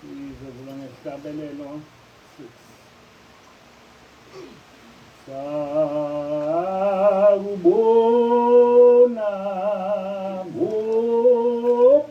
Sizovula ngesihlabelelo 6. Sakubona kuphakama.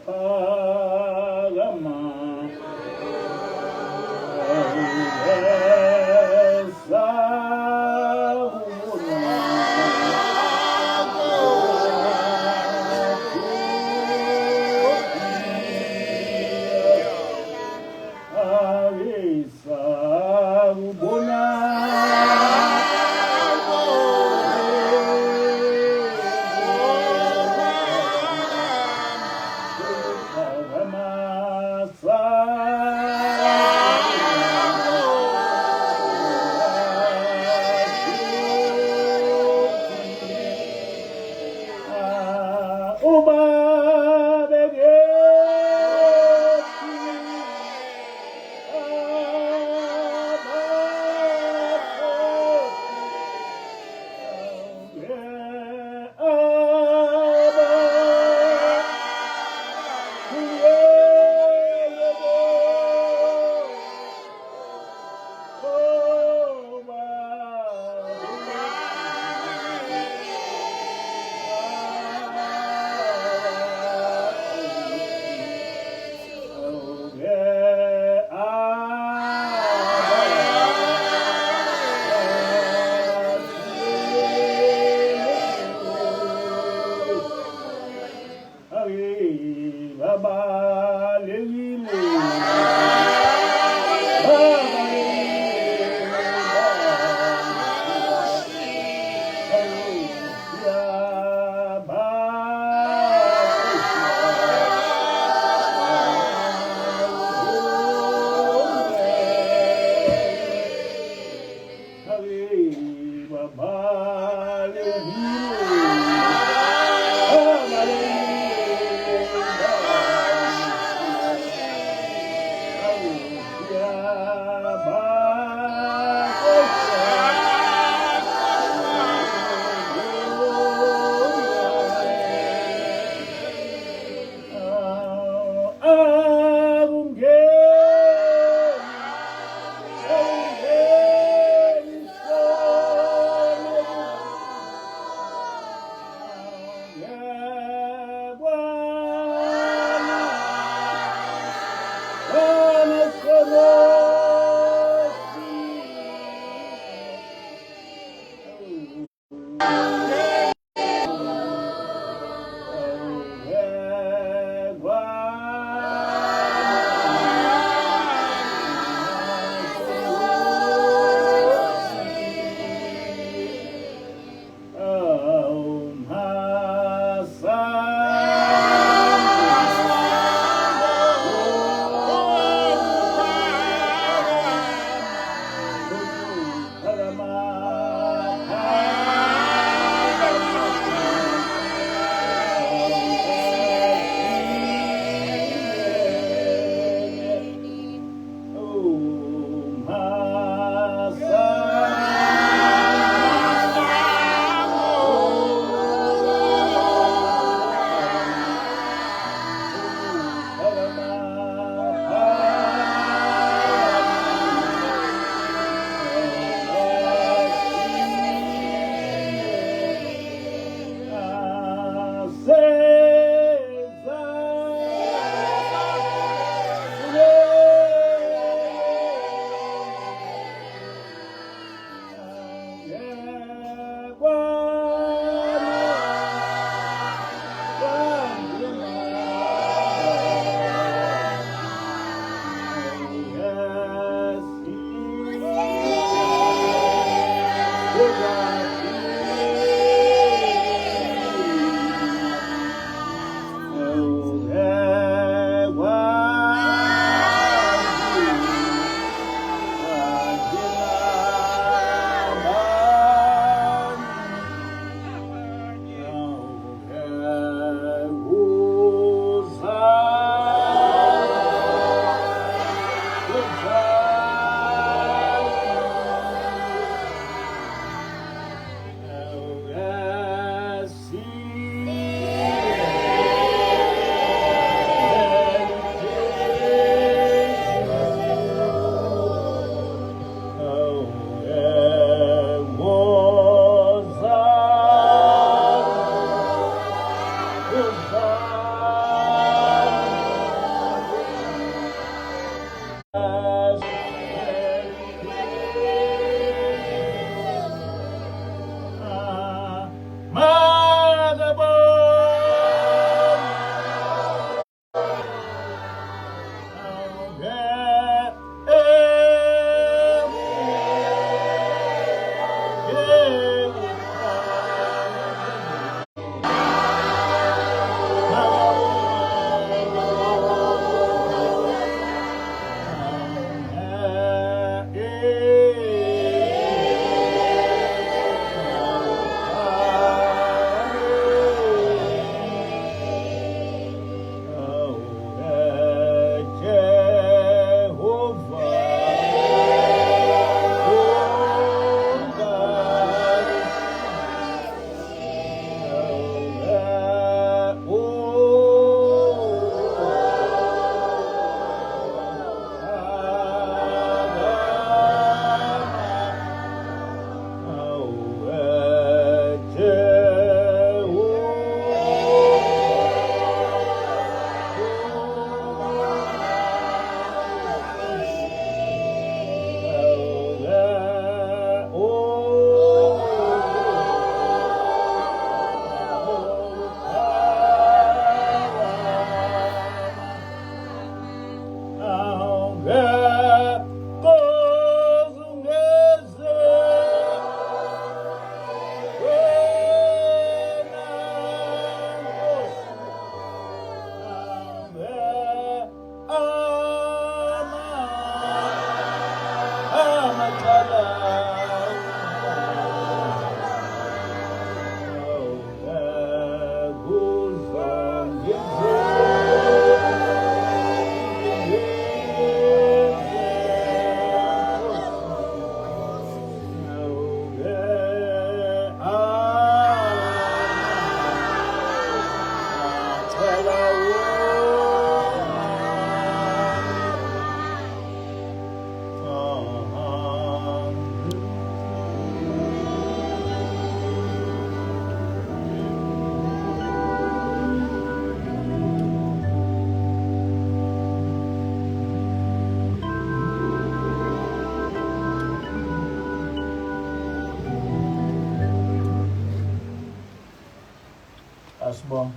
Asibonge.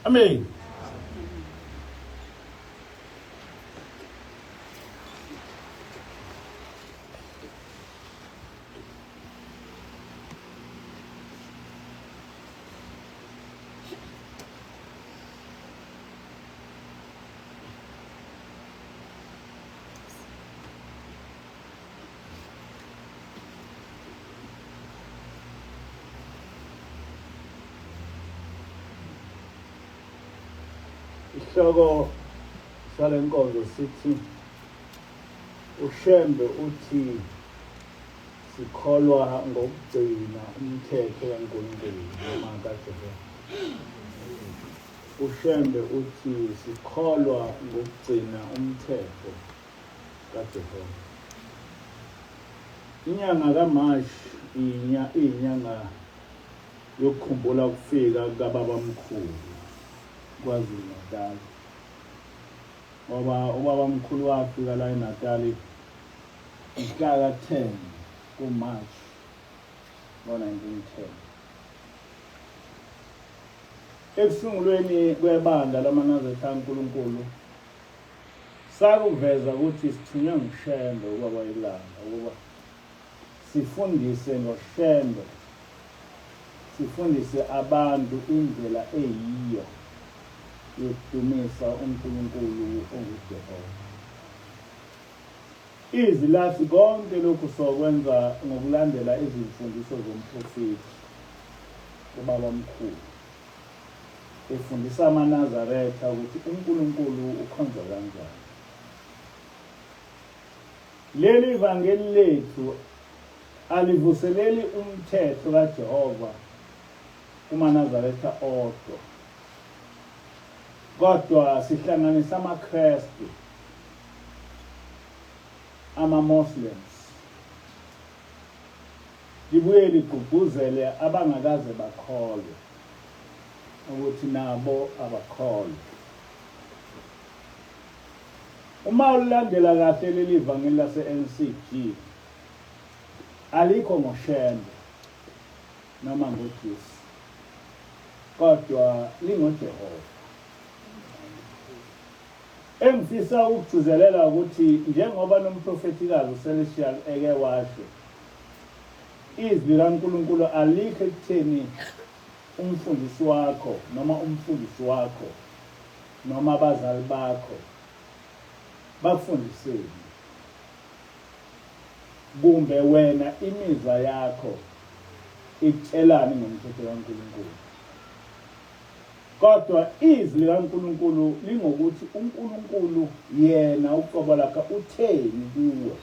Amen. Isihloko sale nkonzo sithi uShembe uthi sikholwa ngokugcina umthetho kaNkulunkulu noma kaJehova. UShembe uthi sikholwa ngokugcina umthetho kaJehova. Inyanga kaMarch iyinyanga yokukhumbula ukufika kukababamkhulu KwaZulu-Natal. Ngoba ubabamkhulu wafika la eNatal mhla ka-10 kuMarch ngo-1910. Ekusungulweni kwebandla lamaNazaretha kaNkulunkulu sakuveza ukuthi sithunywe nguShembe ubaba ilanga ukuba sifundise ngoShembe, sifundise abantu indlela eyiyo yokudumisa uNkulunkulu onguJehova. Izwi lathi konke lokhu sokwenza ngokulandela izimfundiso zomprofethi ubabamkhulu efundisa amaNazaretha ukuthi uNkulunkulu ukhonzwa kanjani. Leli vangeli lethu alivuseleli umthetho kaJehova kumaNazaretha odwa, kodwa sihlanganisa amaKristu, ama-Muslims, libuye ligqugquzele abangakaze bakholwe ukuthi nabo abakholwe. Uma ulilandela kahle leli vangeli lase-NCG alikho ngoShembe noma ngoJesu kodwa lingoJehova. Engifisa ukugcizelela ukuthi njengoba nomprofethikazi uCelestial eke washo, izwi likaNkulunkulu alikho ekutheni umfundisi wakho noma umfundisi wakho noma abazali bakho bakufundiseni kumbe wena imizwa yakho ikutshelani ngomthetho kaNkulunkulu. Kodwa izwi likaNkulunkulu lingokuthi uNkulunkulu yena uqobo lakhe utheni kuwe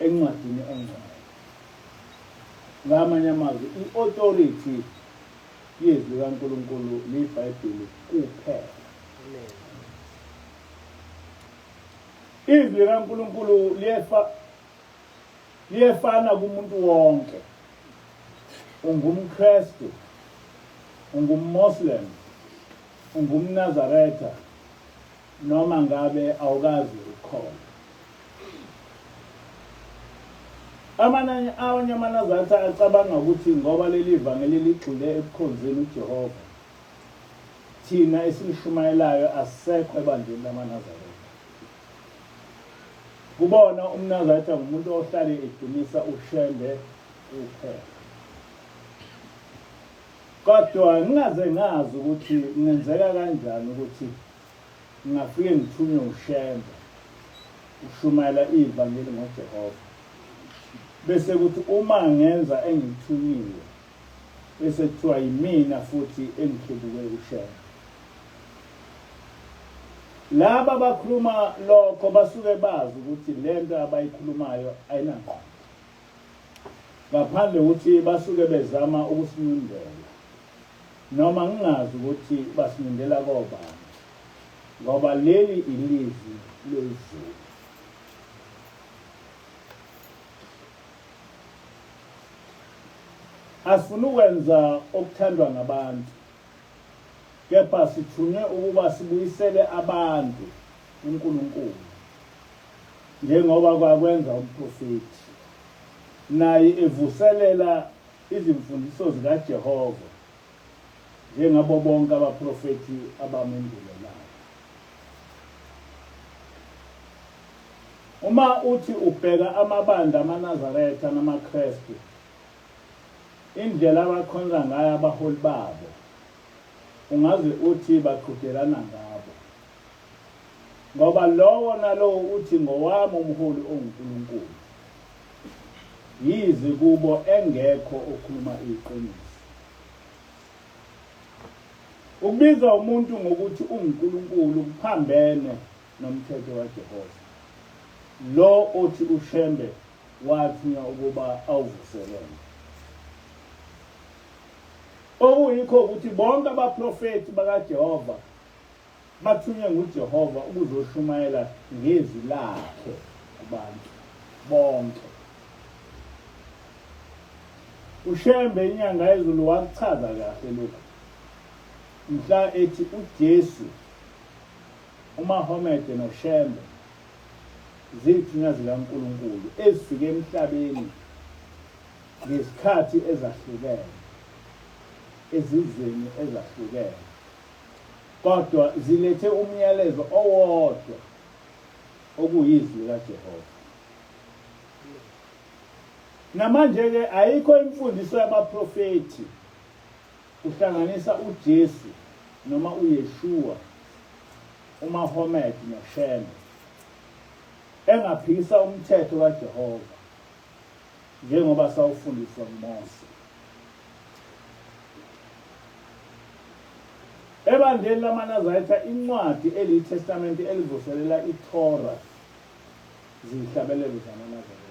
encwadini engcwele. Ngamanye amazwi, i-authority yezwi likaNkulunkulu liyiBhayibheli kuphela. Izwi likaNkulunkulu liyefa liyefana kumuntu wonke. UngumKristu, ungumMoslem, ungumNazaretha noma ngabe awukazi ukukholwa. Amanye awanye amaNazaretha acabanga ukuthi ngoba leli vangeli ligxile ekukhonzeni uJehova, thina esilishumayelayo asisekho ebandleni lamaNazaretha. Kubona umNazaretha ngumuntu ohlale edumisa uShembe kuphela. Kodwa ngingaze ngazi ukuthi kungenzeka kanjani ukuthi ngingafike ngithunywe uShembe ushumayela ivangeli ngoJehova bese kuthi uma ngenza engikuthunyiwe bese kuthiwa yimina futhi engihlubuke uShembe. Laba abakhuluma lokho basuke bazi ukuthi lento abayikhulumayo ayinangqondo. Ngaphandle ukuthi basuke bezama ukusinyundela noma ngingazi ukuthi basinyundela kobani ngoba leli ilizwi lezulu. Asifuni ukwenza okuthandwa ngabantu. Kepha sithunywe ukuba sibuyisele abantu kuNkulunkulu, njengoba kwakwenza umprofethi, naye evuselela izimfundiso zikaJehova njengabo bonke abaprofethi abamendulelayo. Uma uthi ubheka amabandla amaNazaretha namaKrestu, indlela abakhonza ngayo abaholi babo, ungaze uthi baqhudelana ngabo. Ngoba lowo nalowo uthi ngowami umholi onguNkulunkulu. Yize kubo engekho okhuluma iqiniso. Ukubiza umuntu ngokuthi unguNkulunkulu kuphambene nomthetho kaJehova, lo othi uShembe wathunywa ukuba awuvuselele. Okuyikho ukuthi bonke abaprofethi bakaJehova bathunywe nguJehova ukuzoshumayela ngezwi lakhe kubantu bonke. UShembe inyanga yezulu wakuchaza kahle lokhu mhla ethi uJesu, uMahomede noShembe ziyithunywa zikaNkulunkulu ezifike emhlabeni ngezikhathi ezahlukene ezizweni ezahlukene kodwa zilethe umyalezo owodwa okuyizwi likaJehova. Namanje-ke ayikho imfundiso yabaprofethi kuhlanganisa uJesu noma uYeshua, uMahomed noShembe engaphikisa umthetho kaJehova njengoba sawufundiswa nguMose. Ebandleni lamaNazaretha incwadi eliyiTestamente elivuselela iTorah ziyihlabelelo zamaNazaretha.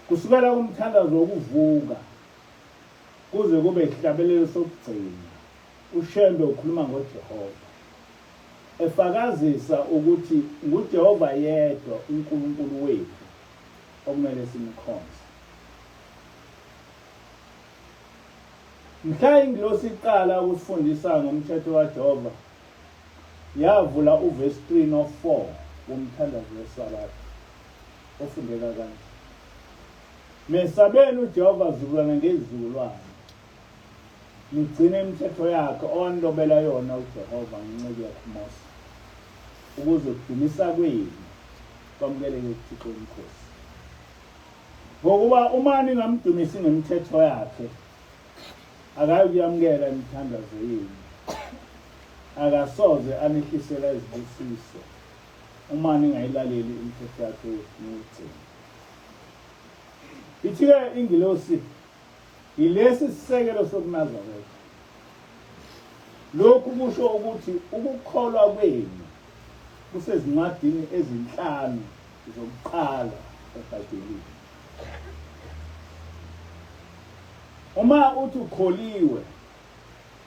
Kusukela kumthandazo wokuvuka kuze kube isihlabelelo sokugcina, uShembe ukhuluma ngoJehova, efakazisa ukuthi nguJehova yedwa uNkulunkulu wethu okumele simkhonze. Mhla ingilosi iqala ukusifundisa ngomthetho kaJehova, yavula uvesi 3 no-4 womthandazo weSabatha, ofundeka kanje, Mesabeni uJehova zukulwane ngezizukulwane, nigcine imithetho yakhe owanilobela yona uJehova ngenceku yakhe uMose, ukuze ukudumisa kwenu kwamukeleke kuThixo wemikhosi. Ngokuba uma ningamdumisi ngemithetho yakhe, akayukuyamukela imithandazo yenu, akasoze anehlisela izibusiso uma ningayilaleli imithetho yakhe niyigcine. Ithi-ke ingilosi, yilesi sisekelo sobuNazaretha. Lokhu kusho ukuthi ukukholwa kwenu kusezincwadini ezinhlanu zokuqala eBhayibhelini. Uma uthi ukholiwe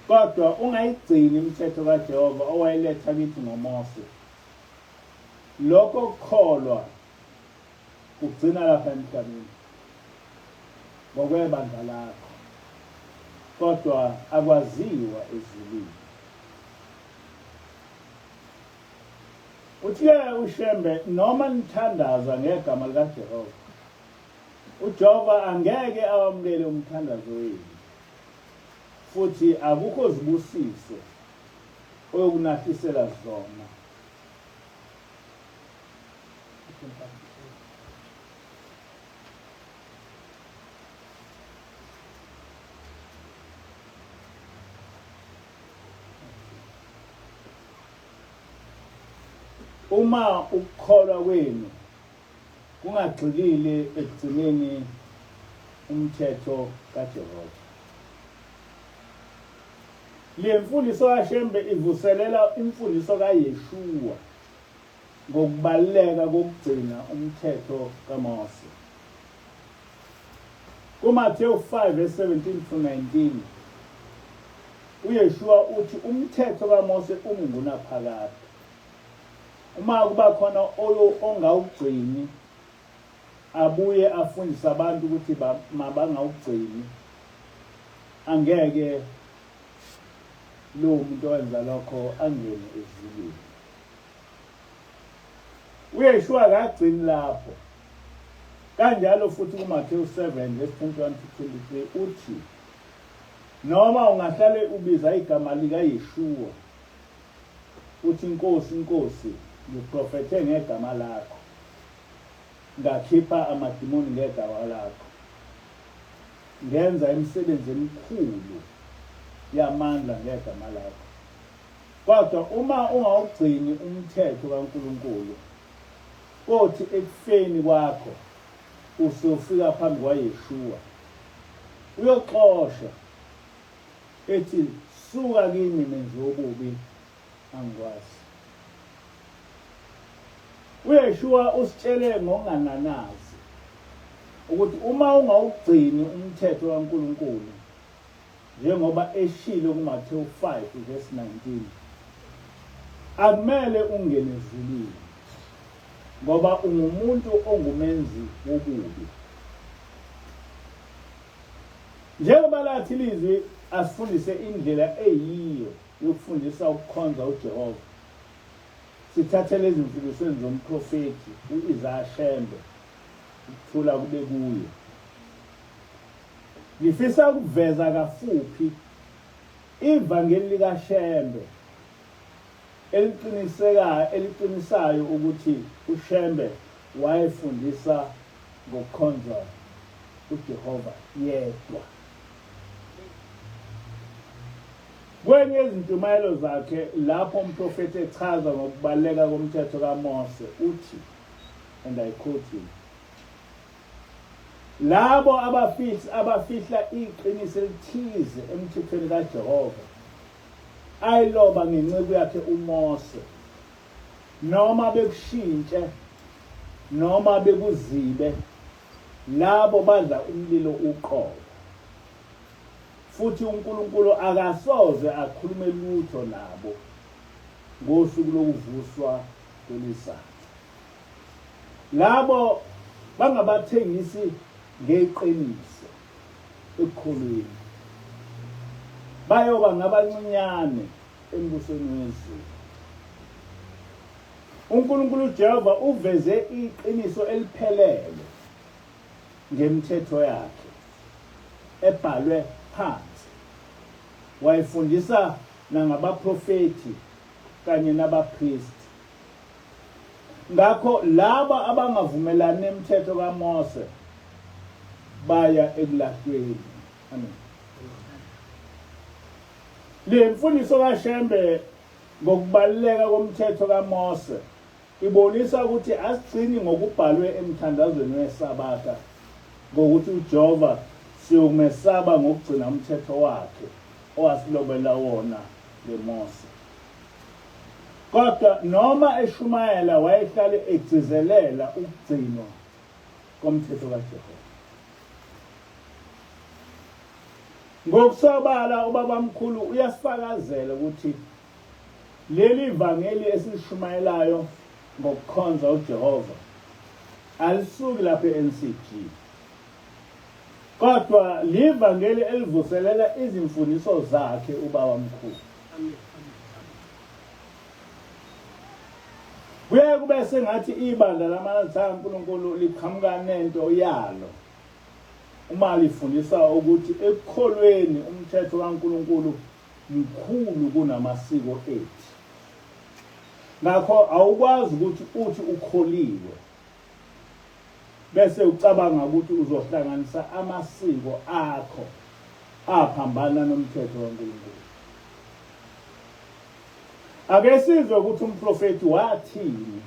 kodwa ungayigcini imithetho kaJehova owayiletha kithi ngoMose, lokho kukholwa kugcina lapha emhlabeni ngokwebandla lakho, kodwa akwaziwa ezulwini. Uthi-ke uShembe noma nithandaza ngegama likaJehova, uJehova angeke awamukele umthandazo wenu, futhi akukho zibusiso oyokunahlisela zona. Uma ukukholwa kwenu kungagxilile ekugcineni umthetho kaJehova. Le mfundiso kaShembe ivuselela imfundiso kaYeshua ngokubaluleka kokugcina umthetho kaMose. KuMathewu 5 verse 17 to 19 uYeshua uthi umthetho kaMose umi ngunaphakade. Uma kuba khona ongawugcini abuye afundise abantu ukuthi mabangawugcini, Angeke lowo muntu owenza lokho angene ezulwini. UYeshua akagcini lapho. Kanjalo futhi kuMathewu 7 verse 21 to 23 uthi noma ungahlale ubiza igama likaYeshua uthi Nkosi Nkosi ngiprofethe ngegama lakho ngakhipha amadimoni ngegama lakho ngenza imisebenzi emikhulu yamandla ngegama lakho Kodwa uma ungawugcini umthetho kaNkulunkulu, kothi ekufeni kwakho usufika phambi kwaYeshua, uyoxoshwa, ethi, Suka kimi menzi wobubi, angikwazi. UYeshua usitshele ngokungananazi ukuthi uma ungawugcini umthetho kaNkulunkulu, Njengoba eshilo kuMathewu 5 verse 19, akumele ungene ezulwini ngoba ungumuntu ongumenzi wobubi. Njengoba lathi ilizwi asifundise indlela eyiyo yokufundisa ukukhonza uJehova, sithathele ezimfundisweni zomprofethi u-Isaya Shembe, ukuthula kube kuye. Ngifisa ukuveza kafuphi ivangeli likaShembe eliqinisekayo eliqinisayo ukuthi uShembe wayefundisa ngokukhonza uJehova yedwa. Kwenye yezintshumayelo zakhe lapho umprofethi echaza ngokubaluleka komthetho kaMose uthi, and I quote him, Labo abafihla abafihla iqiniso elithize emthethweni kaJehova ayiloba ngenceku yakhe uMose noma bekushintshe noma bekuzibe labo badla umlilo uqobo futhi uNkulunkulu akasoze akhulume lutho nabo ngosuku lokuvuswa kwelizayo. Labo bangabathengisi ngeqiniso ekukholweni bayoba ngabancinyane embusweni wezulu. UNkulunkulu uJehova uveze iqiniso eliphelele ngemithetho yakhe ebhalwe phansi. Wayifundisa nangabaprofethi kanye nabapristi. Ngakho laba abangavumelani nemithetho kaMose baya ekulahlweni. Amen. Le mfundiso kaShembe ngokubaluleka komthetho kaMose ibonisa ukuthi asigcini ngokubhalwe emthandazweni weSabatha ngokuthi uJehova siyokumesaba ngokugcina umthetho wakhe owasilobela wona ngeMose. Kodwa noma eshumayela wayehlale egcizelela ukugcinwa komthetho kaJehova. Ngokusobala ubabamkhulu uyasifakazela ukuthi leli vangeli esilishumayelayo ngokukhonza uJehova alisuki lapha e-NCG. Kodwa livangeli elivuselela izimfundiso zakhe ubabamkhulu. Kuyaye kube sengathi ibandla lamaNazaretha kaNkulunkulu liqhamuka nento yalo uma lifundisa ukuthi ekukholweni umthetho kaNkulunkulu mkhulu kunamasiko ethu. Ngakho awukwazi ukuthi uthi ukholiwe bese ucabanga ukuthi uzohlanganisa amasiko akho aphambana nomthetho kaNkulunkulu. Ake sizwe ukuthi umprofethi wathini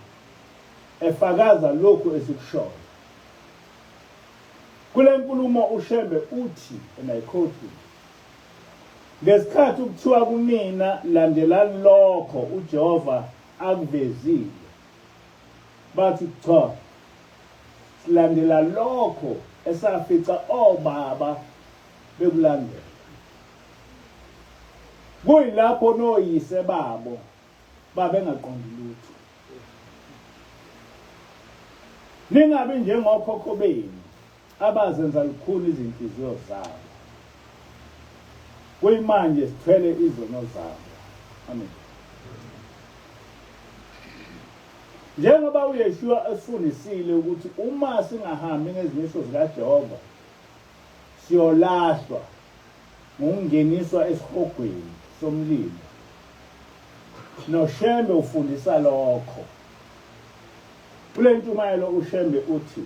efakaza lokhu esikushoyo. Kule nkulumo uShembe uthi, and I quote him, ngesikhathi kuthiwa kunina landelani lokho uJehova akuvezile Bathi cha, silandela lokho esafica obaba bekulandela. Kuyilapho noyise babo babengaqondi lutho. Ningabi njengokhokho benu abazenza lukhuni izinhliziyo zabo. Kuyimanje sithwele izono zabo. Amen. Njengoba uYeshua esifundisile ukuthi uma singahambi ngezimiso zikaJehova siyolahlwa ngokungeniswa esihogweni somlilo. NoShembe ufundisa lokho. Kule ntshumayelo uShembe uthi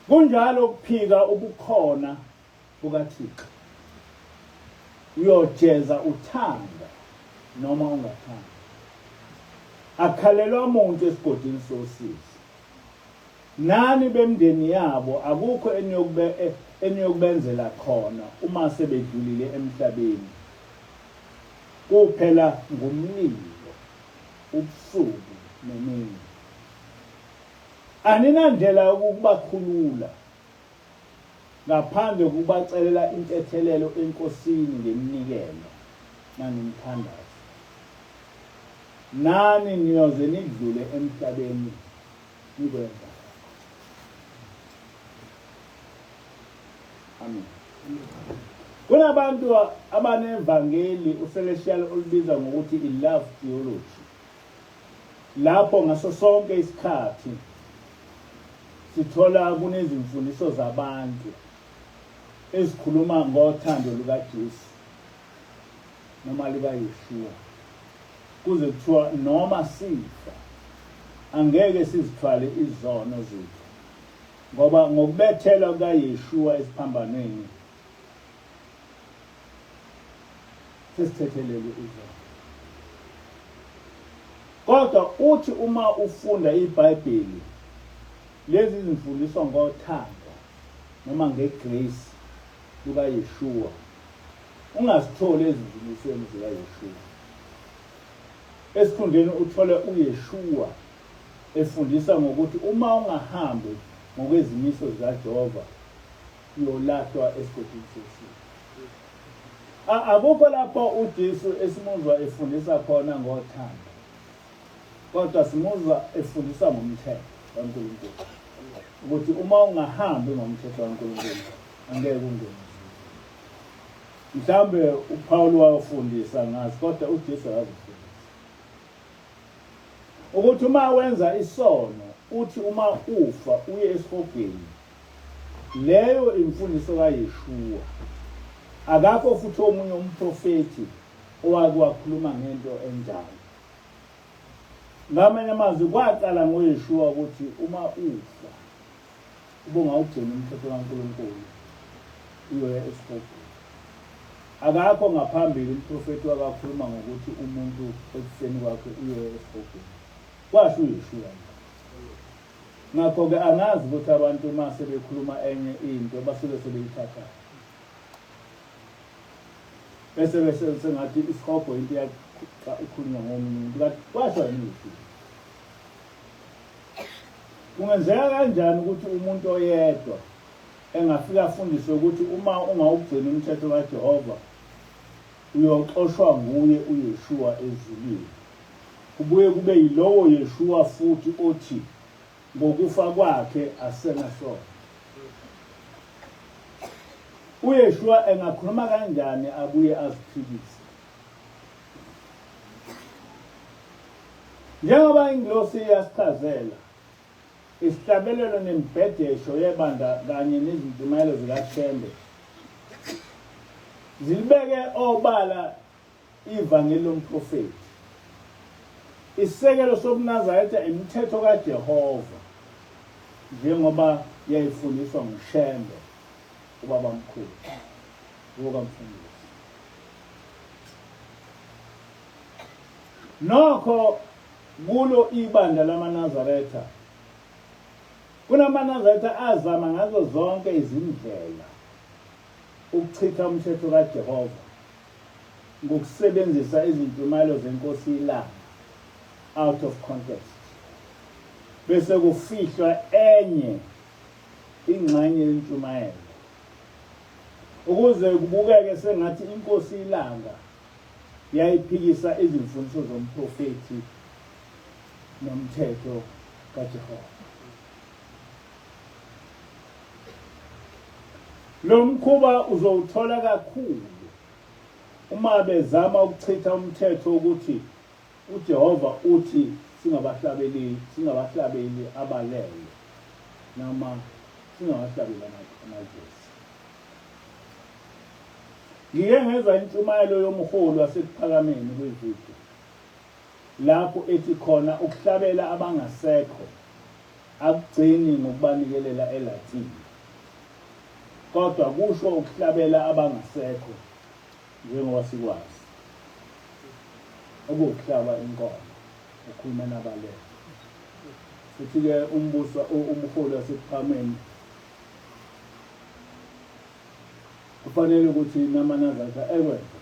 kunjalo ukuphika ubukhona bukaThixo. Uyojeza uthanda noma ungathandi. Akhalelwa muntu esigodini sosizi. Nani bemndeni yabo akukho eniyokube eniyokubenzela khona uma sebedlulile emhlabeni. Kuphela ngumlilo ubusuku nemini. Aninandlela yokubakhulula ngaphandle kokubacelela intethelelo eNkosini ngeminikelo nangemthandazo. Nani niyoze nidlule emhlabeni nikwenza lokho. Amen. Kunabantu abanevangeli uCelestial olubiza ngokuthi i-love theology. Lapho ngaso sonke isikhathi sithola kunezimfundiso zabantu ezikhuluma ngothando lukaJesu noma lukaYeshua kuze kuthiwa noma sifa angeke sizithwale izono zethu ngoba ngokubethelwa kukaYeshua esiphambanweni sesithethelelwe izono. Kodwa uthi uma ufunda iBhayibheli lezi zimfundiso ngothando noma ngegrace lukaYeshua ungazitholi ezimfundisweni zikaYeshua. Esikhundleni uthole uYeshua efundisa ngokuthi uma ungahambi ngokwezimiso zikaJehova uyolahlwa esigodini sesimo. Akukho lapho uJesu esimuzwa efundisa khona ngothando, kodwa simuzwa efundisa ngomthetho kaNkulunkulu, ukuthi uma ungahambi ngomthetho kaNkulunkulu angeke ungene. Mhlawumbe uPaul wawufundisa ngazi, kodwa uJesu akazifundisa ukuthi uma wenza isono uthi uma ufa uye esihogweni. Leyo imfundiso kaYeshua. Akakho futhi omunye umprofethi owake wakhuluma ngento enjalo. Ngamanye amazwi kwaqala ngoYeshua ukuthi uma ufa ubungawugcini umthetho kaNkulunkulu uyoya esihogweni. Akakho ngaphambili umprofethi wakakhuluma ngokuthi umuntu ekufeni kwakhe uyoya esihogweni. Kwasho uYeshua. Ngakho-ke angazi ukuthi abantu uma sebekhuluma enye into basuke sebeyithatha bese bese sengathi isihogo into ikhulunywa ngomunye umuntu kanti kwasho yini ukuthi kungenzeka kanjani ukuthi umuntu oyedwa engafika afundiswe ukuthi uma ungawugcini umthetho kaJehova uyoxoshwa nguye uYeshua ezulwini Kubuye kube yilowo Yeshua futhi othi ngokufa kwakhe asenasono. UYeshua engakhuluma kanjani abuye aziphikise? Njengoba ingilosi iyasichazela, isihlabelelo nemibhedesho yebandla kanye nezintshumayelo zikaShembe zilibeke obala Ivangeli lomprofethi. Isisekelo sobuNazaretha imithetho kaJehova njengoba yayifundiswa nguShembe ubabamkhulu wokamfundisi. Nokho kulo ibandla lamaNazaretha kunamaNazaretha azama ngazo zonke izindlela ukuchitha umthetho kaJehova ngokusebenzisa izintshumayelo zeNkosi iLanga out of context bese kufihlwa enye ingxenye yentshumayelo ukuze kubukeke sengathi iNkosi iLanga yayiphikisa izimfundiso zomprofethi nomthetho kaJehova. Lo mkhuba uzowuthola kakhulu uma bezama ukuchitha umthetho wokuthi uJehova uthi singabahlabeleli, singabahlabeli abalele noma singawahlabeli amadlozi. Ngike ngezwa intshumayelo yomholi waseKuphakameni kwividiyo lapho ethi khona ukuhlabela abangasekho akugcini ngokubanikelela elathini kodwa kusho ukuhlabela abangasekho njengoba sikwazi okuwukuhlaba inkomo ukhuluma nabalele futhi-ke umbuso umholi waseKuphakameni kufanele ukuthi namaNazaretha ekwenze.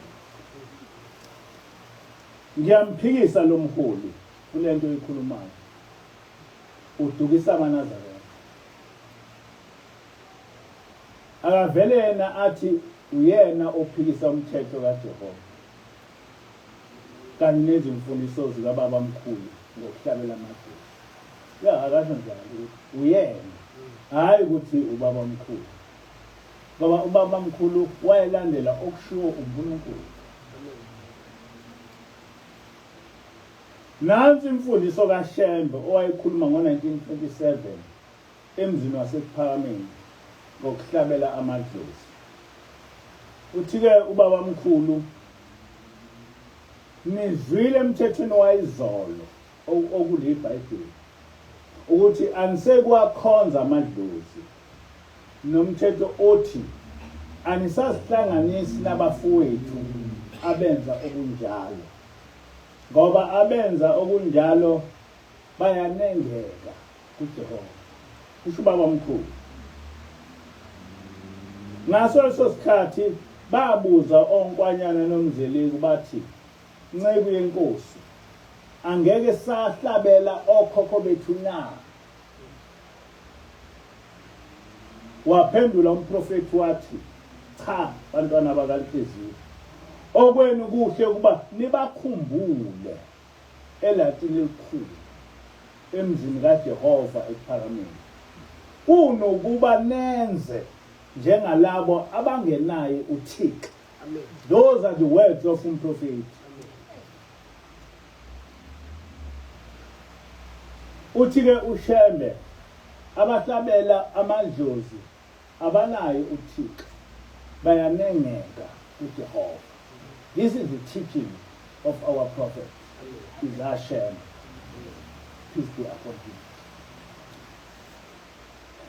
Ngiyamphikisa lo mholi kule nto oyikhulumayo, udukisa amaNazaretha. Akavele yena athi uyena ophikisa umthetho kaJehova kanye nezimfundiso zikababamkhulu ngokuhlabela amadlozi. Ya, akasho njalo ukuthi uyena, hhayi ukuthi ubabamkhulu. Ngoba ubabamkhulu wayelandela okushiwo uNkulunkulu. Nansi imfundiso kaShembe owayikhuluma ngo-1927 emzini waseKuphakameni ngokuhlabela amadlozi. Uthi-ke ubabamkhulu, nizwile emthethweni wayizolo okuliBhayibheli ukuthi anisekuwakhonza amadlozi nomthetho othi anisazihlanganisi nabafowethu abenza okunjalo ngoba abenza okunjalo bayanengeka kuJehova kusho ubaba mkhulu ngaso leso sikhathi babuza onkwanyana nomzeliku bathi nceku yenkosi angeke sahlabela okhokho bethu na Waphendula umprofethi wathi, Cha, bantwana bakanhliziyo, okwenu kuhle ukuba nibakhumbule elatini elikhulu emzini kaJehova ekuphakameni, kunokuba nenze njengalabo abangenaye uThixo. Those are the words of umprofethi. Uthi-ke uShembe abahlabela amadlozi abanaye uThixo bayanengeka kuJehova. This is the teaching of our prophet Isaiah Shembe. Peace be upon him.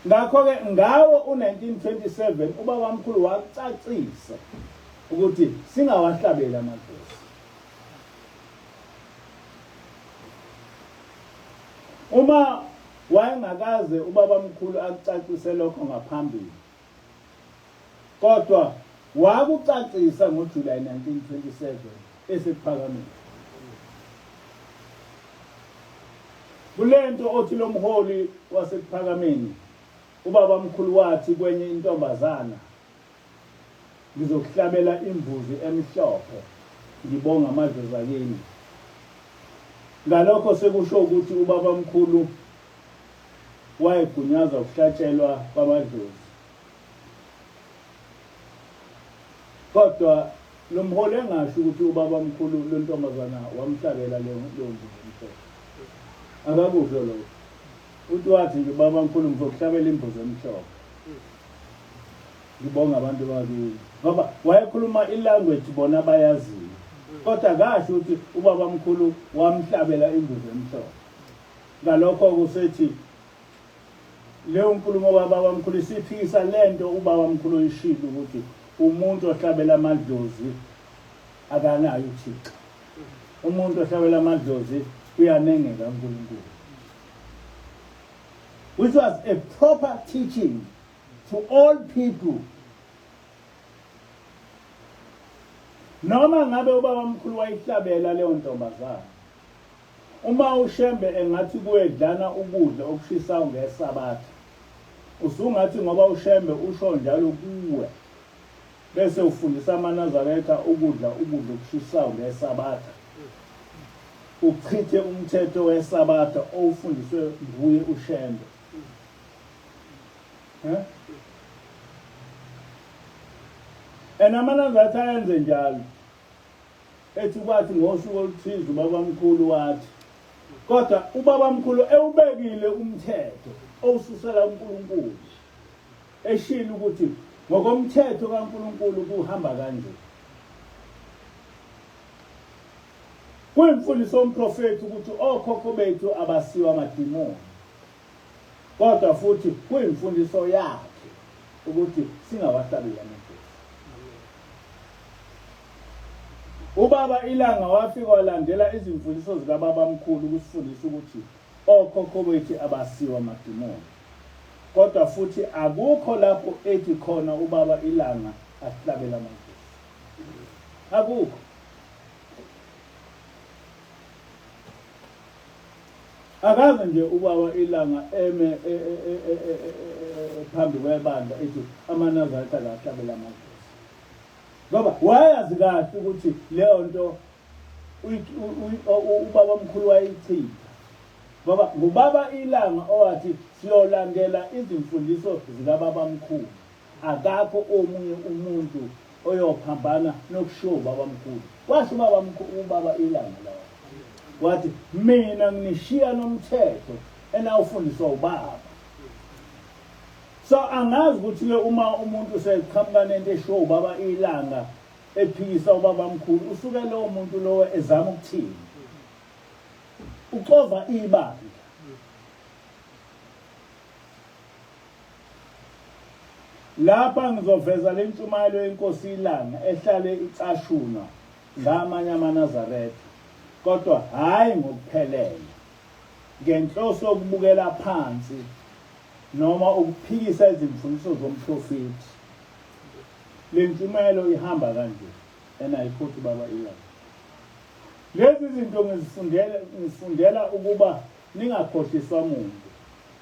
Ngakho-ke ngawo u-1927 ubabamkhulu wacacisa ukuthi singawahlabeli amadlozi. Uma wayengakaze ubabamkhulu akucacise lokho ngaphambili, kodwa wakucacisa ngoJulayi 1927 eseKuphakameni. Kulento othi lo mholi waseKuphakameni ubabamkhulu wathi kwenye intombazana Ngizokuhlabela imbuzi emhlophe ngibonga amadlozi akini. Ngalokho sekusho ukuthi ubabamkhulu wayegunyaza ukuhlatshelwa kwamadlozi. Kodwa lo mholi engasho ukuthi ubabamkhulu lo ntombazana wamhlabela leyo mbuzi emhlophe. Akakusho lokho. Uthi wathi nje ubabamkhulu ngizokuhlabela imbuzi emhlophe. Ngibonga abantu bakini ngoba wayekhuluma ilanguage bona abayaziyo kodwa akasho ukuthi ubabamkhulu wamhlabela imbuzi emhlophe. Ngalokho kusethi leyo nkulumo kababamkhulu isiphikisa lento ubabamkhulu oyishilo ukuthi umuntu ohlabela amadlozi akanayo uThixo. Umuntu ohlabela amadlozi uyanengeka uNkulunkulu. Which was a proper teaching to all people. Noma ngabe ubabamkhulu wayihlabela leyo ntombazana. Uma uShembe engathi kuwe dlana ukudla okushisayo ngeSabatha, usungathi ngoba uShembe usho njalo kuwe, bese ufundisa amaNazaretha ukudla ukudla okushisayo ngeSabatha, uchithe umthetho weSabatha owufundiswe nguye uShembe. Eh? And amaNazaretha ayenze njalo. Ethi kwathi ngosuku oluthize ubabamkhulu wathi kodwa ubabamkhulu ewubekile umthetho owususela uNkulunkulu eshilo ukuthi ngokomthetho kaNkulunkulu kuhamba kanje. Kuyimfundiso yomprofethi ukuthi okhokho bethu abasiwa amadimoni. Kodwa futhi kuyimfundiso yakhe ukuthi singawahlabeli amadlozi. Ubaba iLanga wafika walandela izimfundiso zikababamkhulu ukusifundisa ukuthi okhokho bethu abasiwa amadimoni. Kodwa futhi akukho lapho ethi khona ubaba iLanga asihlabele amadlozi. Akukho. Akaze nje ubaba ilanga eme e, e, e, phambi kwebandla ethi amaNazaretha akahlabela amadlozi. Ngoba wayazi kahle ukuthi leyo nto ubaba omkhulu wayichitha. Ngoba ngubaba ilanga owathi siyolandela izimfundiso zikababamkhulu. Akakho omunye umuntu oyophambana nokushiwo ubabamkhulu. Washo ubabamkhulu ubaba ilanga lawo. Wathi mina nginishiya nomthetho enawufundiswa ubaba. So angazi ukuthi ke uma umuntu useqhamuka nento eshiwo ubaba ilanga ephikisa ubabamkhulu usuke lowo muntu lowo ezama ukuthini. Uxova ibandla. Lapha ngizoveza le ntshumayelo yeNkosi iLanga ehlale icashunwa ngamanye amaNazaretha, kodwa hhayi ngokuphelele, ngenhloso yokubukela phansi noma ukuphikisa izimfundiso zomprofethi. Le ntshumayelo ihamba kanje, and I quote uBaba iLanga. Lezi zinto ngizifundela ngizifundela ukuba ningakhohliswa muntu.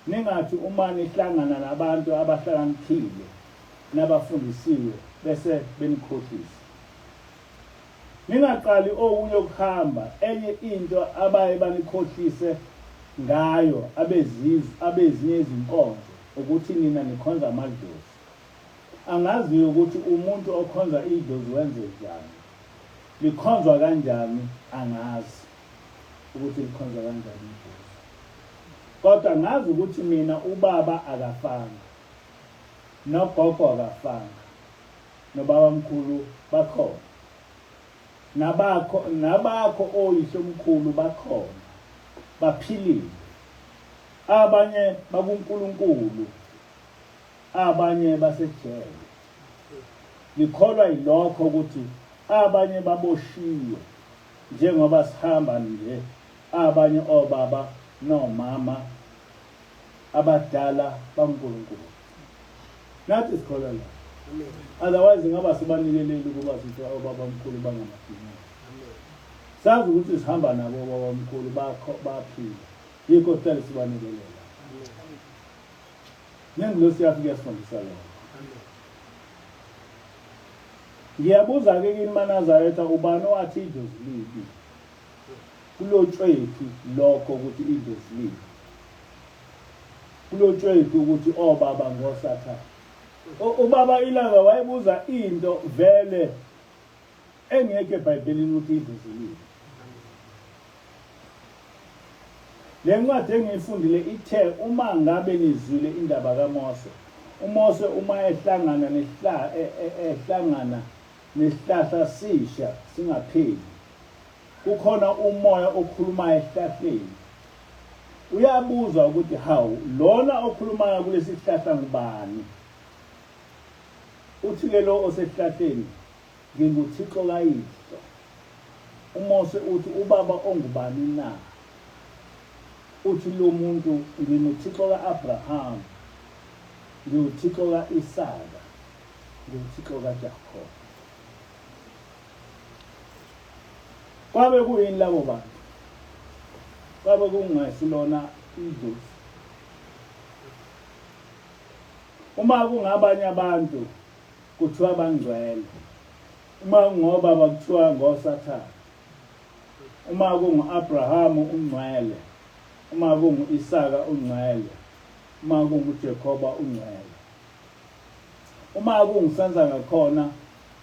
Ningathi uma nihlangana nabantu abahlakaniphile nabafundisiwe bese benikhohlisa. Ningaqali okunye ukuhamba, enye into abaye banikhohlise ngayo abezizwe abezinye izinkonzo ukuthi nina nikhonza amadlozi. Angazi-ke ukuthi umuntu okhonza idlozi wenze njani. Likhonzwa kanjani angazi ukuthi likhonzwa kanjani idlozi. Kodwa ngazi ukuthi mina ubaba akafanga, nogogo akafanga, nobabamkhulu bakhona. Nabakho nabakho oyihlomkhulu bakhona. Baphilile. Abanye bakuNkulunkulu, abanye basejele. Ngikholwa yilokho ukuthi abanye baboshiwe njengoba sihamba nje abanye obaba nomama abadala baNkulunkulu. Nathi sikholwa la. Otherwise ngaba sibanikeleli ukuba sithi obaba mkhulu bangamadimoni. Sazi ukuthi sihamba nabo obaba mkhulu bakho baphila. Yikho sihlale sibanikelela. Nengilosi yafika yasifundisa lokho. Ngiyabuza-ke kini maNazaretha ubani owathi idlozi libi? Kulotshwephi lokho ukuthi idlozi libi? Kulotshwephi ukuthi obaba ngosathane? Ubaba iLanga wayebuza into vele engekho eBhayibhelini ukuthi idlozi libi. Le ncwadi engiyifundile ithe uma ngabe nizwile indaba kaMose, uMose uma ehlangana nehla e, e, ehlangana nesihlahla sisha singapheli, kukhona umoya okhulumayo esihlahleni. Uyabuza ukuthi hawu lona okhulumayo kulesi sihlahla ngubani? Uthi-ke lo osesihlahleni, nginguThixo kayihlo. UMose uthi ubaba ongubani na? Uthi lo muntu nginguThixo ka-Abrahamu, ngiwuThixo ka-Isaka, ngiwuThixo kaJakobe. Kwabe kuyini labo bantu? Kwabe kungesilona idlozi. Uma kungabanye abantu kuthiwa bangcwele. Uma kungobaba kuthiwa ngosathane. Uma kungu-Abrahamu ungcwele. Uma kungu-Isaka ungcwele. Uma kunguJakoba ungcwele. Uma kungusenza ngakhona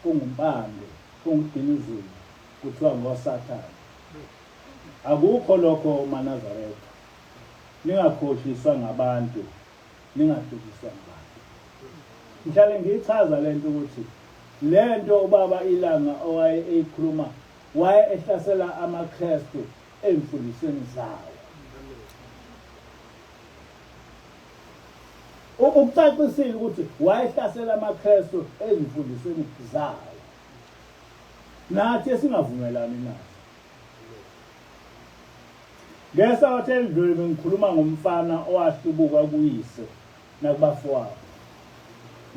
kunguMpande, kunguDinuzulu, kuthiwa ngoSathane. Akukho lokho maNazaretha. Ningakhohliswa ngabantu, ningadukiswa ngabantu. Ngihlale ngiyichaza lento ukuthi lento ubaba iLanga owaye eyikhuluma waye ehlasela amaKristu ey'mfundisweni zawo. Ukucacisile ukuthi wayehlasela amaKristu ezimfundisweni zawo. Nathi esingavumelani nazo. Ngesabatha elidlule bengikhuluma ngomfana owahlubuka kuyise nakubafowabo.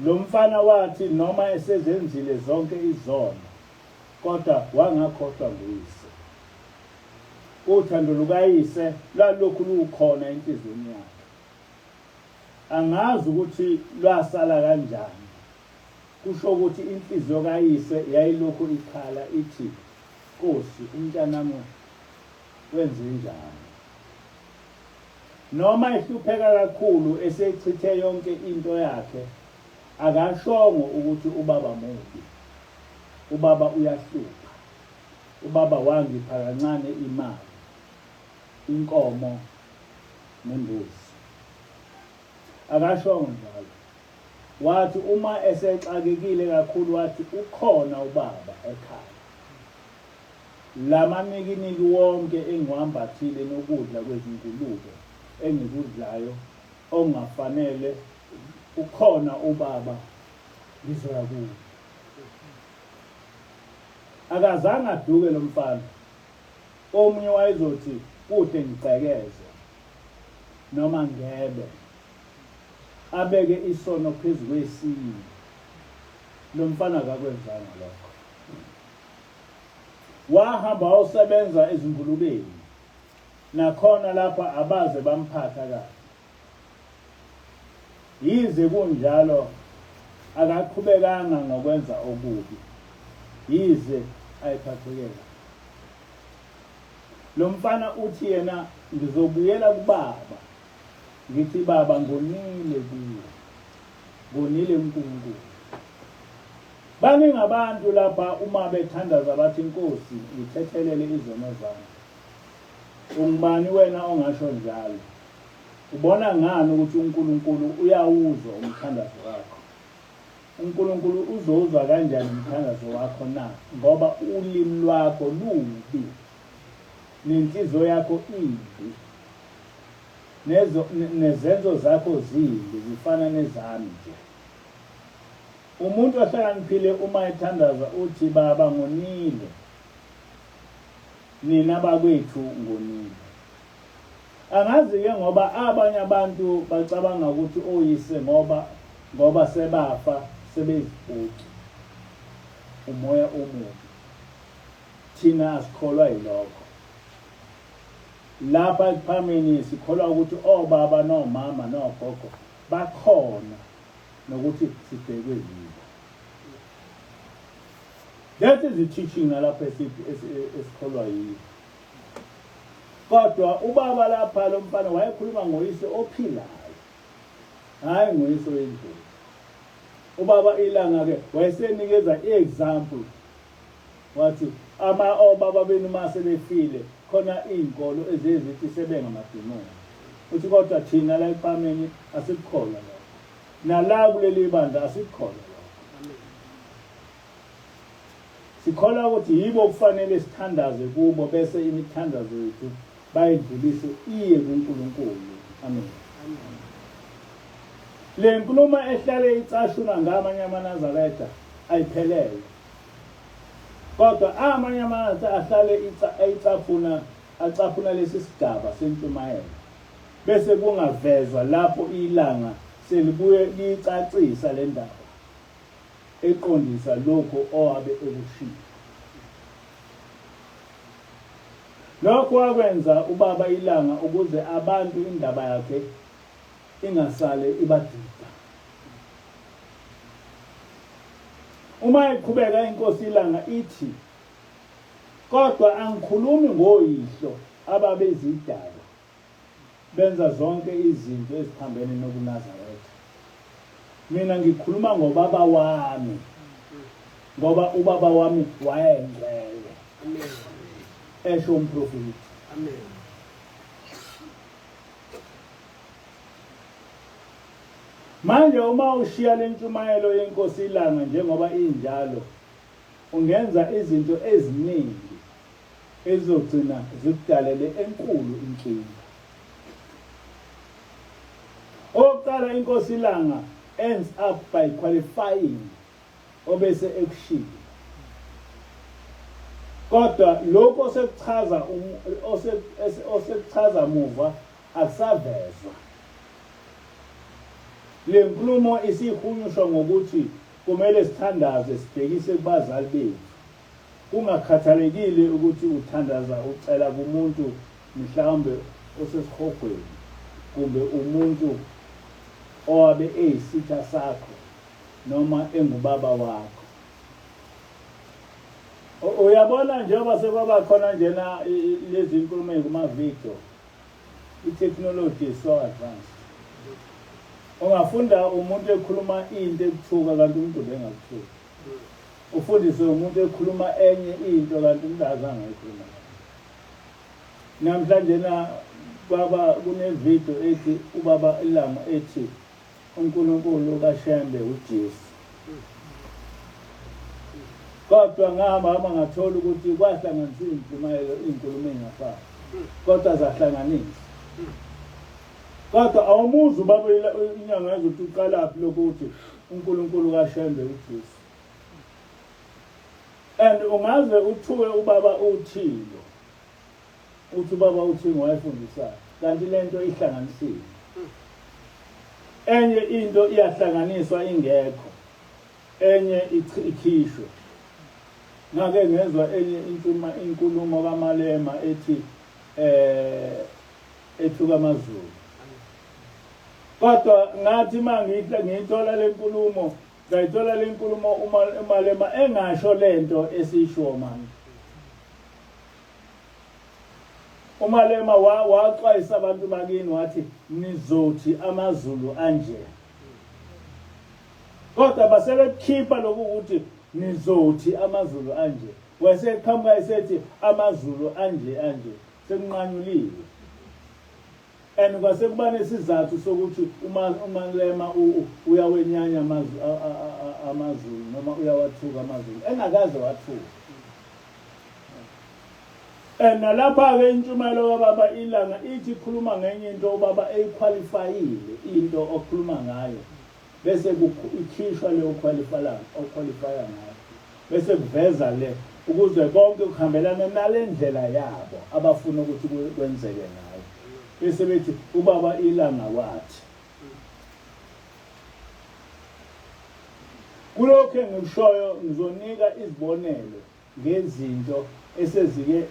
Lo mfana wathi noma esezenzile zonke izono kodwa wangakhohlwa nguyise. Uthando lukayise lwalulokhu lukhona enhliziyweni yakhe. Angazi ukuthi lwasala kanjani. Kusho ukuthi inhliziyo kayise yayilokhu ikhala ithi, Nkosi, umntanami wenzenjani? Noma ehlupheka kakhulu esechithe yonke into yakhe, akashongo ukuthi ubaba mubi. Ubaba uyahlupha. Ubaba wangipha kancane imali, inkomo nembuzi. Akashongo njalo. Wathi uma esexakekile kakhulu wathi ukhona ubaba ekhaya. Lamanikiniki wonke engiwambathile nokudla kwezingulube engikudlayo okungafanele ukhona ubaba ngizoya kuye. Akazange aduke lo mfana. Omunye wayezothi kuhle ngigqekeze noma ngebe. Abeke isono phezu kwesinye. Lo mfana akakwenzanga lokho. Wahamba wayosebenza ezingulubeni. Nakhona lapha abaze bamphatha kahle. Yize kunjalo akaqhubekanga ngokwenza okubi, yize ayephatheke kabi. Lo mfana uthi yena ngizobuyela kubaba ngithi baba ngonile kuwe, ngonile kuNkulunkulu. Baningi abantu lapha uma bethandaza bathi Nkosi ngithethelele izono zami. Ungubani wena ongasho njalo? Ubona ngani ukuthi uNkulunkulu uyawuzwa umthandazo wakho? UNkulunkulu uzowuzwa kanjani umthandazo wakho na? Ngoba ulimi lwakho lubi, nenhliziyo yakho imbi, nezo, nezenzo zakho zimbi, zifana nezami nje. Umuntu ohlakaniphile uma ethandaza uthi, Baba, ngonile. Nina bakwethu ngonile. Angazi-ke ngoba abanye abantu bacabanga ukuthi oyise ngoba ngoba sebafa sebeyizipoki. Umoya omubi. Thina asikholwa yilokho. Lapha ekuphameni sikholwa ukuthi obaba nomama nogogo bakhona nokuthi sibhekwe yibo. That is the teaching nalapha esikholwa yiyo. Kodwa ubaba lapha lo mfana wayekhuluma ngoyise ophilayo, hhayi ngoyise oyindlovu. Ubaba ilanga-ke wayesenikeza i-example wathi ama obaba benu uma sebefile khona iy'nkolo eziye zithi sebengamadimoni. Uthi kodwa thina la ekuqameni asikukholwa lokho. Nala kuleli bandla asikukholwa lokho. Sikholwa ukuthi yibo okufanele sithandaze kubo bese imithandazo yethu bayidlulise iye kuNkulunkulu. Amen. Le nkulumo ehlale icashunwa ngamanye amaNazaretha ayiphelele. Kodwa amanye amaNazaretha ahlale eyicaphuna acaphuna lesi sigaba sentshumayelo bese kungavezwa lapho ilanga selibuye liyicacisa le ndaba. eqondisa lokho owabe ekushilo. Lokho wakwenza ubaba iLanga ukuze abantu indaba yakhe ingasale ibadida. Uma eqhubeka inkosi iLanga ithi kodwa angikhulumi ngoyihlo ababezidalwa Benza zonke izinto eziphambene nobuNazaretha. Mina ngikhuluma ngobaba wami. Ngoba ubaba wami wayengcwele. Amen. Esho umprofeti. Amen. Manje uma ushiya lentshumayelo yenkosi ilanga njengoba injalo ungenza izinto eziningi ezizogcina zikudalele enkulu inkinga. Okokuqala inkosi ilanga ends up by qualifying obese ekushiya. Kodwa lokhu osekuchaza osekuchaza muva akusavezwa. Le nkulumo isihunyushwa ngokuthi kumele sithandaze sibhekise kubazali bethu. Kungakhathalekile ukuthi uthandaza ucela kumuntu mhlawumbe osesihogweni kumbe umuntu owabe eyisitha sakho noma engubaba wakho. Uyabona njengoba sekwaba khona njena lezi nkulumo ezikumavidiyo, i-technology is so advanced. Ungafunda umuntu ekhuluma into ekuthuka kanti umuntu ubengakuthuki. Ufundiswe umuntu ekhuluma enye into kanti umuntu azange ayikhuluma. Namhlanje na baba kune-video ethi ubaba ilanga ethi uNkulunkulu kaShembe uJesu. Kodwa ngahamba hamba ngathola ukuthi kwahlanganiswa iy'ntshumayelo iy'nkulumo ey'ngafani kodwa zahlanganiswa. Kodwa awumuzwa ubaba inyanga yazothi uqalaphi lokhu ukuthi uNkulunkulu kaShembe uJesu. And ungaze uthuke ubaba uthilo. Uthi ubaba uthi ngowayefundisayo. Kanti lento ihlanganisiwe. Enye into iyahlanganiswa ingekho. Enye ikhishwe. Ngake ngezwa enye intshuma inkulumo kaMalema ethi eh ethuka amaZulu. Kodwa ngathi mangiyithola ngiyithola lenkulumo ngayithola lenkulumo uma uMalema engasho lento esisho manje. UMalema waxwayisa abantu bakini wathi nizothi amaZulu anje. Kodwa basebekukhipha lokhu ukuthi nizothi amaZulu anje. Waseqhamuka esethi amaZulu anje anje sekunqanyuliwe. And kwase kuba nesizathu sokuthi uma uMalema uyawenyanya amaZulu noma uyawathuka amaZulu engakaze wathuka. And nalapha-ke intshumayelo kababa ilanga ithi ikhuluma ngenye into ubaba eyikhwalifayile into okhuluma ngayo bese ikhishwa leyo khwalifala okhwalifaya ngayo bese kuveza le ukuze konke kuhambelane nale ndlela yabo abafuna ukuthi kwenzeke ngayo bese bethi ubaba ilanga wathi kulokhu engikushoyo ngizonika izibonelo ngezinto esezike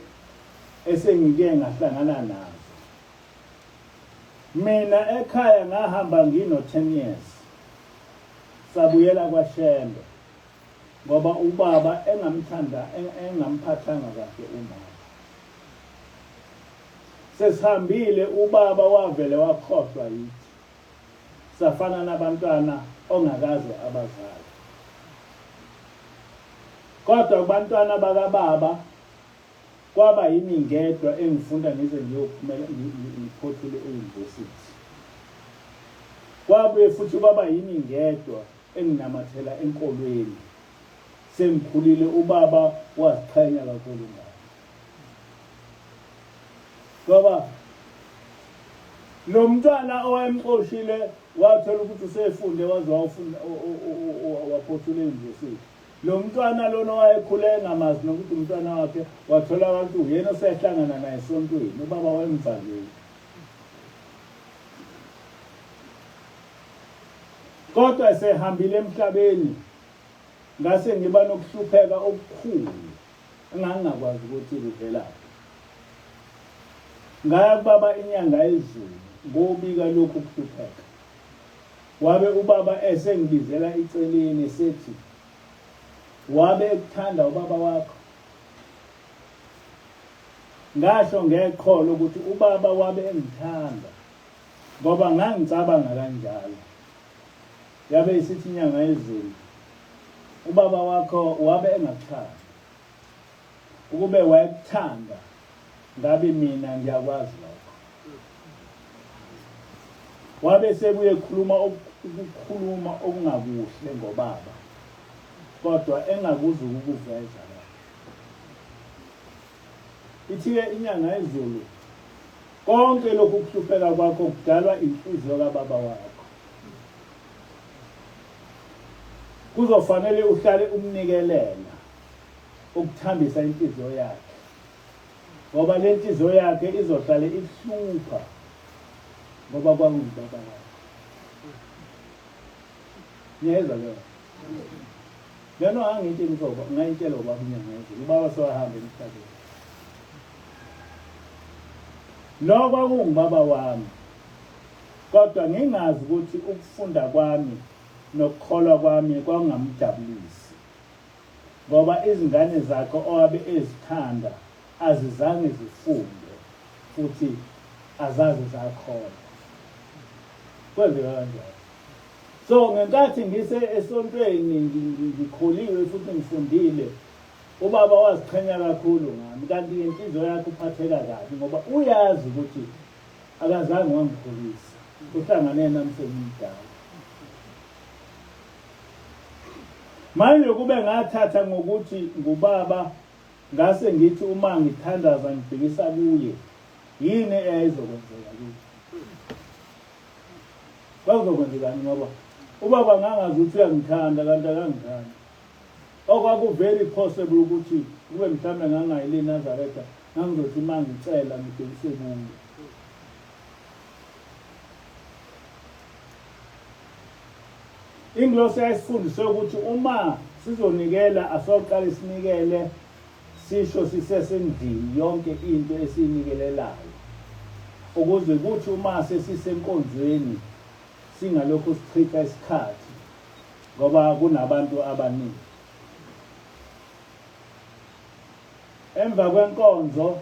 esengike ngahlangana nazo mina ekhaya ngahamba ngino 10 years sabuyela kwaShembe ngoba ubaba engamthanda engamphathanga kahle umama sesihambile ubaba wavele wakhohlwa yithi safana nabantwana ongakaze abazali kodwa kubantwana bakababa kwaba yimi ngedwa engifunda ngize ngiyophumela ngiphothule e-university kwabuye futhi kwaba yimi ngedwa enginamathela enkolweni sengikhulile ubaba waziqhenya kakhulu ngami ngoba lo mntwana owayemxoshile wathola ukuthi usefunde waze wawufunda waphothula e-university lo mntwana lona owayekhule engamazi nokuthi umntwana wakhe wathola abantu uyena osehlangana naye esontweni ubaba wayemvalile Kodwa esehambile emhlabeni ngase ngiba nokuhlupheka okukhulu engangingakwazi ukuthi kuvelaphi. Ngaya kubaba inyanga yezulu ngobika lokhu kuhlupheka. Wabe ubaba esengibizela iceleni esethi wabe ekuthanda ubaba wakho. Ngasho ngeqholo ukuthi ubaba wabe engithanda. Ngoba ngangicabanga kanjalo. Yabe isithi inyanga yezulu, Ubaba wakho wabe engakuthandi. Ukube wayekuthanda ngabe mina ngiyakwazi lokho. Wabe sebuye ekhuluma ukukhuluma okungakuhle ngobaba kodwa engakuzi ukukuveza lokho. Ithi-ke inyanga yezulu konke lokhu kuhlupheka kwakho kudalwa inhliziyo kababa wakho. Kuzofanele uhlale umnikelela ukuthambisa inhliziyo yakhe ngoba le nhliziyo yakhe izohlale ikuhlupha ngoba kwakungubaba wakho. Niyezwa leyo? Lento angiyitsheli uzoba ngayitshela ubaba inyanga yezulu. Ubaba sewahamba emhlabeni. Lo kwakungubaba wami. Kodwa ngingazi ukuthi ukufunda kwami nokukholwa kwami kwakungamjabulisi. Ngoba izingane zakhe owabe ezithanda azizange zifunde futhi azaze zakholwa. Kwenzeka kanjalo. So ngenkathi ngise esontweni ngikholiwe futhi ngifundile ubaba waziqhenya kakhulu ngami kanti ngenhliziyo yakhe uphatheka kabi ngoba uyazi ukuthi akazange wangikhulisa uhlangane nami sengimdala. Manje kube ngathatha ngokuthi ngubaba ngase ngithi uma ngithandaza ngibhekisa kuye yini eyayizokwenzeka kimi? Kwakuzokwenzekani ngoba ubaba ngangazi ukuthi uyangithanda kanti akangithandi. Okwaku very possible ukuthi kube mhlawumbe ngangayile eNazaretha ngangizothi uma ngicela ngibhekise kuye. Ingilosi yayisifundise ukuthi uma sizonikela asoqale sinikele sisho sisesendlini yonke into esiyinikelelayo ukuze kuthi uma sesisenkonzweni singalokhu sichitha isikhathi ngoba kunabantu abaningi. Emva kwenkonzo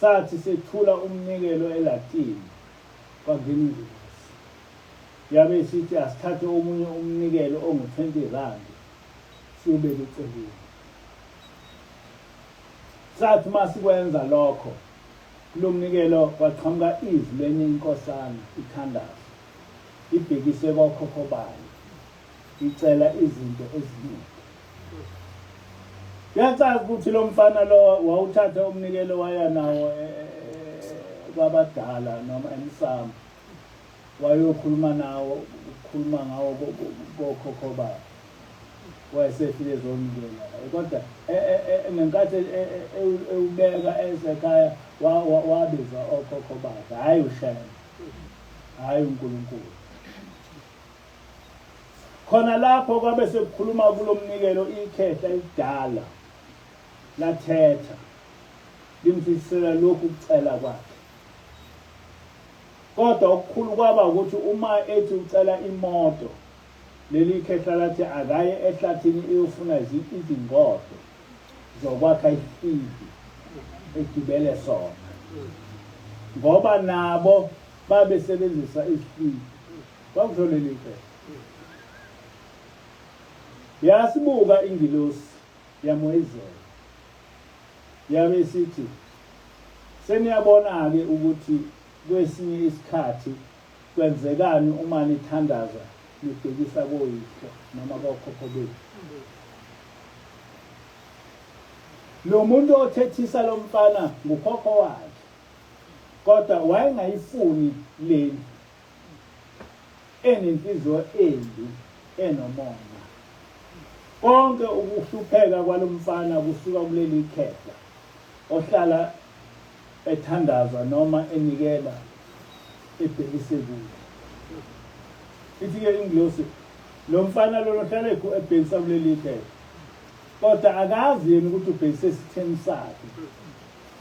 sathi sethula umnikelo elatini kwangena ingilosi yabe isithi asithathe omunye umnikelo ongu-20 rand siwubeke eceleni. Sathi uma sikwenza lokho kulo mnikelo kwaqhamuka izwi lenye inkosana ithandaza ibhekise kokhokho bayo icela izinto eziningi. Kuyacaca ukuthi lo mfana lo wawuthatha umnikelo waya nawo e, e, e, kwabadala noma emsamo wayokhuluma nawo ukukhuluma ngawo kokhokho bakhe wayesefike ezonikela kodwa ngenkathi ewubeka esekhaya wabiza okhokho bakhe hhayi uShembe hhayi uNkulunkulu. Khona lapho kwabe sekukhuluma kulo mnikelo ikhehla elidala lathetha limfisela lokhu kucela kwakhe. Kodwa okukhulu kwaba ukuthi uma ethi ucela imoto leli khehla lathi akaye ehlathini iyofuna izingodo zokwakha isipidi egibele sona ngoba nabo babesebenzisa izipidi. Kwakusho leli khehla. Yasibuka ingilosi yamoyizela yabe isithi seniyabona-ke ukuthi kwesinye isikhathi kwenzekani uma nithandaza nibhekisa koyihlo noma kokhokho benu. Lo muntu othethisa lo mfana ngukhokho wakhe kodwa wayengayifuni lendlu enenhliziyo embi enomona. Konke ukuhlupheka kwalomfana kusuka kuleli khehla ohlala ethandaza noma enikela ebhekise kuye. Ithi-ke ingilosi lo mfana lona ohlala ebhekisa kuleli khehla kodwa akazi yena ukuthi ubhekise esitheni sakhe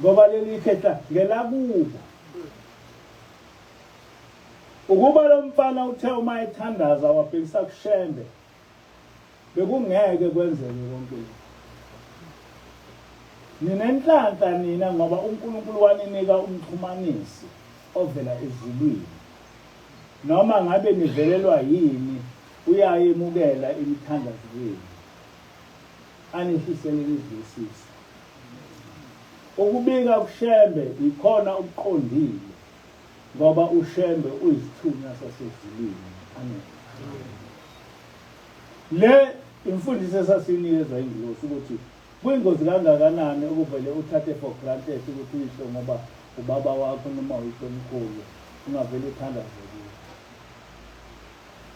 ngoba leli khehla ngelakubo. Ukuba lo mfana uthe uma ethandaza wabhekisa kuShembe bekungeke kwenzeke konke lokhu. Ninenhlanhla nina ngoba uNkulunkulu waninika umxhumanisi ovela ezulwini. Noma ngabe nivelelwa yini uyayemukela imithandazo yenu. Anehlisele nizwisise. Ukubika kuShembe yikhona okuqondile ngoba uShembe uyisithunywa sasezulwini. Amen. Le imfundiso esasinikezwa ingilosi ukuthi kuyingozi kangakanani ukuvele uthathe for granted ukuthi uyihlo ngoba ubaba wakho noma uyihlomkhulu ungavele uthandaze kuye.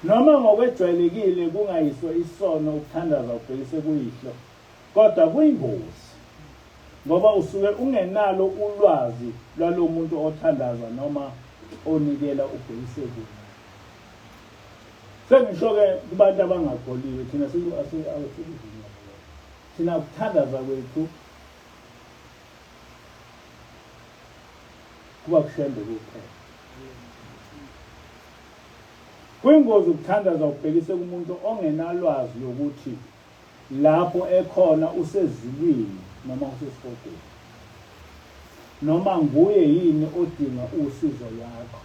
Noma ngokwejwayelekile kungayiso isono ukuthandaza ubhekise kuyihlo, kodwa kuyingozi ngoba usuke ungenalo ulwazi lwalo muntu othandaza noma onikela ubhekise kuye. Sengisho-ke kubantu abangakholiwe, thina asikuvunyelwe. Thina ukuthandaza kwethu kuba kuShembe kuphela. Kuyingozi ukuthandaza ubhekise kumuntu ongenalwazi lokuthi lapho ekhona usezulwini noma usesihogweni. Noma nguye yini odinga usizo lwakho.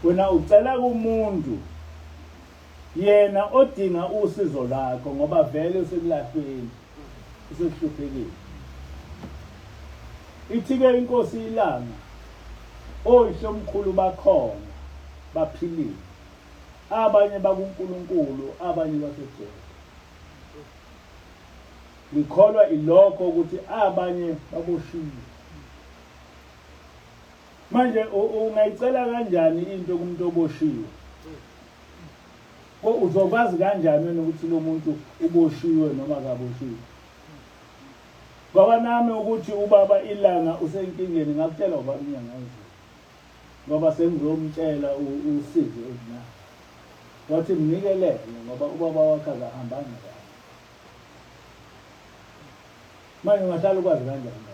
Wena ucela kumuntu yena odinga usizo lwakho ngoba vele usekulahlweni, usekuhluphekile. Ithi-ke inkosi ilanga oyihlomkhulu bakhona baphilile abanye bakuNkulunkulu abanye basejele. Ngikholwa ilokho ukuthi abanye baboshiwe. Manje ungayicela kanjani into kumuntu oboshiwe? Uzokwazi kanjani wena ukuthi lo muntu uboshiwe noma akaboshiwe? Ngoba nami ukuthi ubaba ilanga usenkingeni ngakutshela ubaba inyanga yezulu. Ngoba sengizomtshela usizi olunalo. Wathi mnikelele ngoba ubaba wakhe akahambanga kahle. Manje ungahlala ukwazi kanjani lokho?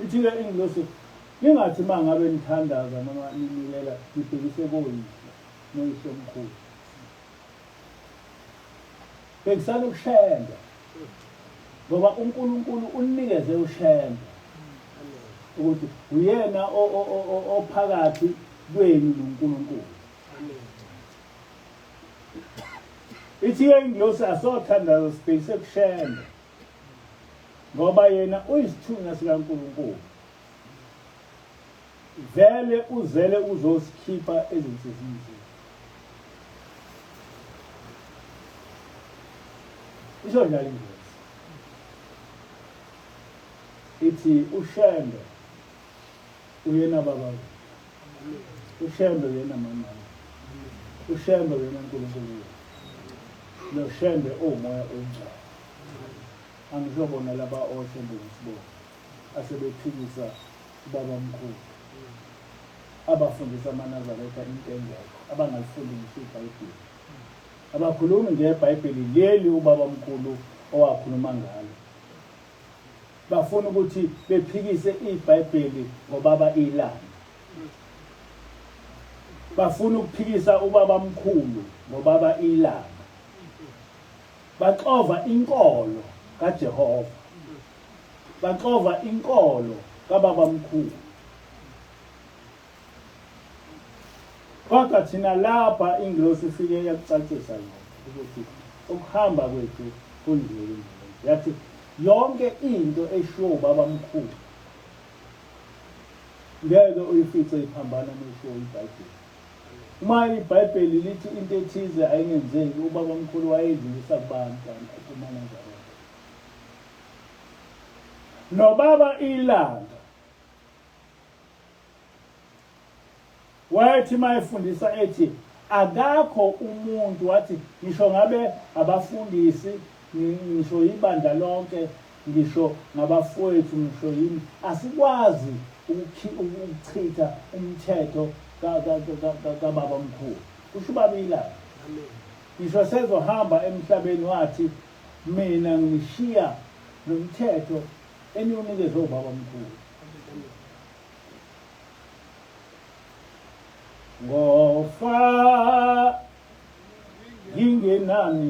Ithi-ke ingilosi ningathi uma ngabe nithandaza noma ninikela nibhekise koyihlo noyihlomkhulu. Bhekisani kuShembe ngoba uNkulunkulu unikeze uShembe ukuthi uyena ophakathi kwenu noNkulunkulu. Ithi-ke ingilosi asothandaza sibhekise kuShembe ngoba yena uyisithunywa sikaNkulunkulu. Vele uzele uzosikhipha ezinsizini zethu. Isho njalo ingilosi. Ithi uShembe uyena baba wethu. UShembe uyena mama wethu. UShembe uyena Nkulunkulu wethu. NoShembe uwumoya oyingcwele. Angisho bona laba oShembe ngesibongo asebephikisa ubabamkhulu abafundisa amaNazaretha into engekho, abangalifundi ngisho iBhayibheli. Abakhulumi ngeBhayibheli leli ubabamkhulu owakhuluma ngalo. Bafuna ukuthi bephikise iBhayibheli ngobaba ilanga. Bafuna ukuphikisa ubabamkhulu ngobaba ilanga. Baxova inkolo kaJehova. Baxova inkolo kababamkhulu. Kodwa thina lapha ingilosi ifike yakucacisa lokho ukuthi ukuhamba kwethu kunje. Yathi yonke into eshiwo ubabamkhulu ngeke uyifice iphambana neshiwo iBhayibheli. Uma iBhayibheli lithi into ethize ayingenzeki, ubabamkhulu wayedlulisa kubantu kumaNazaretha. Nobaba ilanga wayethi uma efundisa ethi akakho umuntu wathi ngisho ngabe abafundisi ngisho ibandla lonke ngisho ngabafowethu ngisho yini asikwazi ukuchitha umthetho kababa mkhulu kusho ubaba ilanga ngisho sezohamba emhlabeni wathi mina ngishiya nomthetho eniwunikezwe ubaba mkhulu ngofa ngingenani